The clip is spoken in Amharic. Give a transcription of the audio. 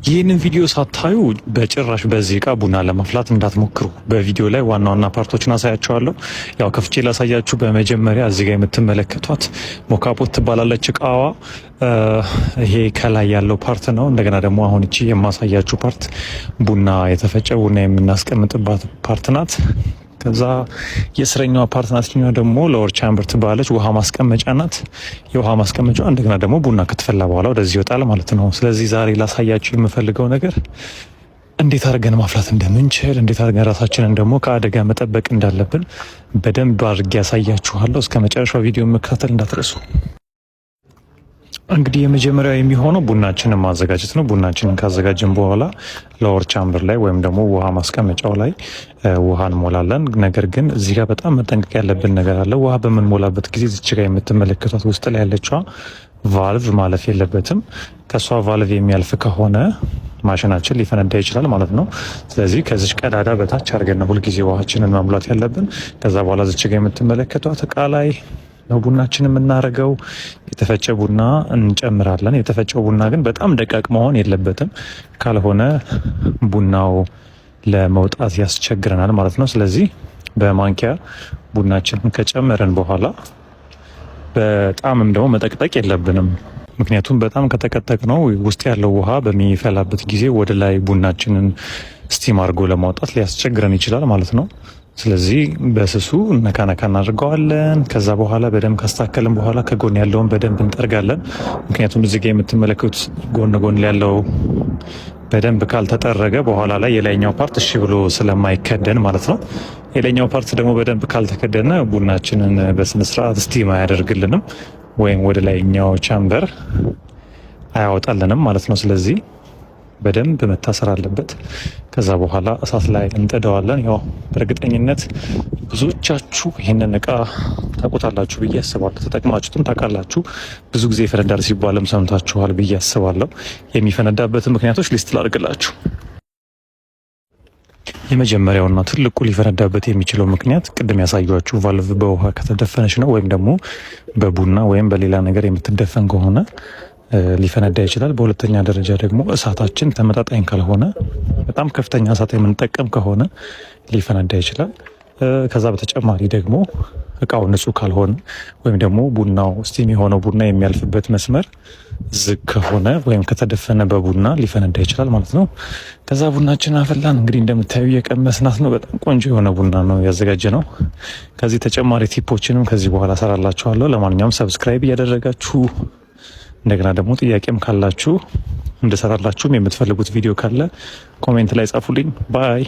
ይህንን ቪዲዮ ሳታዩ በጭራሽ በዚህ እቃ ቡና ለማፍላት እንዳትሞክሩ። በቪዲዮ ላይ ዋና ዋና part ኦችን አሳያችኋለሁ። ያው ከፍቼ ላሳያችሁ። በመጀመሪያ እዚህ ጋር የምትመለከቷት moka pot ትባላለች እቃዋ። ይሄ ከላይ ያለው part ነው። እንደገና ደግሞ አሁን እቺ የማሳያችሁ part ቡና፣ የተፈጨ ቡና የምናስቀምጥባት part ናት። ከዛ የስረኛዋ part ናት። ደግሞ lower chamber ትባላለች። ውሃ ማስቀመጫ ናት። የውሃ ማስቀመጫ እንደገና ደግሞ ቡና ከተፈላ በኋላ ወደዚህ ይወጣል ማለት ነው። ስለዚህ ዛሬ ላሳያችሁ የምፈልገው ነገር እንዴት አድርገን ማፍላት እንደምንችል፣ እንዴት አድርገን ራሳችንን ደግሞ ከአደጋ መጠበቅ እንዳለብን በደንብ አድርጌ ያሳያችኋለሁ። እስከ መጨረሻው ቪዲዮ መከታተል እንዳትረሱ። እንግዲህ የመጀመሪያው የሚሆነው ቡናችንን ማዘጋጀት ነው። ቡናችንን ካዘጋጀን በኋላ lower chamber ላይ ወይም ደግሞ ውሃ ማስቀመጫው ላይ ውሃ እንሞላለን። ነገር ግን እዚህ ጋር በጣም መጠንቀቅ ያለብን ነገር አለ። ውሃ በምንሞላበት ጊዜ እዚች ጋር የምትመለከቷት ውስጥ ላይ ያለችዋ ቫልቭ ማለፍ የለበትም። ከእሷ ቫልቭ የሚያልፍ ከሆነ ማሽናችን ሊፈነዳ ይችላል ማለት ነው። ስለዚህ ከዚች ቀዳዳ በታች አድርገን ነው ሁልጊዜ ውሃችንን መሙላት ያለብን። ከዛ በኋላ እዚች ጋር የምትመለከቷት እቃ ላይ ነው ቡናችን የምናደርገው። የተፈጨ ቡና እንጨምራለን። የተፈጨው ቡና ግን በጣም ደቃቅ መሆን የለበትም። ካልሆነ ቡናው ለመውጣት ያስቸግረናል ማለት ነው። ስለዚህ በማንኪያ ቡናችንን ከጨመረን በኋላ በጣምም ደግሞ መጠቅጠቅ የለብንም። ምክንያቱም በጣም ከጠቀጠቅነው ውስጥ ያለው ውሃ በሚፈላበት ጊዜ ወደ ላይ ቡናችንን steam አድርጎ ለማውጣት ሊያስቸግረን ይችላል ማለት ነው። ስለዚህ በስሱ ነካ ነካ እናደርገዋለን። ከዛ በኋላ በደንብ ካስተካከልን በኋላ ከጎን ያለውን በደንብ እንጠርጋለን። ምክንያቱም እዚህ ጋ የምትመለከቱት ጎን ጎን ያለው በደንብ ካልተጠረገ በኋላ ላይ የላይኛው part እሺ ብሎ ስለማይከደን ማለት ነው። የላይኛው part ደግሞ በደንብ ካልተከደነ ቡናችንን በስነስርዓት steam አያደርግልንም ወይም ወደ ላይኛው chamber አያወጣልንም ማለት ነው። ስለዚህ በደንብ መታሰር አለበት። ከዛ በኋላ እሳት ላይ እንጥደዋለን። ያው በእርግጠኝነት ብዙዎቻችሁ ይህንን እቃ ታውቁታላችሁ ብዬ አስባለሁ። ተጠቅማችሁትም ታውቃላችሁ። ብዙ ጊዜ ይፈነዳል ሲባልም ሰምታችኋል ብዬ አስባለሁ። የሚፈነዳበትን ምክንያቶች list ላድርግላችሁ። የመጀመሪያውና ትልቁ ሊፈነዳበት የሚችለው ምክንያት ቅድም ያሳየኋችሁ ቫልቭ በውሃ ከተደፈነች ነው። ወይም ደግሞ በቡና ወይም በሌላ ነገር የምትደፈን ከሆነ ሊፈነዳ ይችላል። በሁለተኛ ደረጃ ደግሞ እሳታችን ተመጣጣኝ ካልሆነ፣ በጣም ከፍተኛ እሳት የምንጠቀም ከሆነ ሊፈነዳ ይችላል። ከዛ በተጨማሪ ደግሞ እቃው ንጹህ ካልሆነ ወይም ደግሞ ቡናው steam የሆነው ቡና የሚያልፍበት መስመር ዝግ ከሆነ ወይም ከተደፈነ በቡና ሊፈነዳ ይችላል ማለት ነው። ከዛ ቡናችን አፈላን። እንግዲህ እንደምታዩ የቀመስናት ነው። በጣም ቆንጆ የሆነ ቡና ነው ያዘጋጀነው። ከዚህ ተጨማሪ tip ኦችንም ከዚህ በኋላ ሰራላችኋለሁ። ለማንኛውም subscribe እያደረጋችሁ፣ እንደገና ደግሞ ጥያቄም ካላችሁ፣ እንድሰራላችሁም የምትፈልጉት ቪዲዮ ካለ comment ላይ ጻፉልኝ። Bye.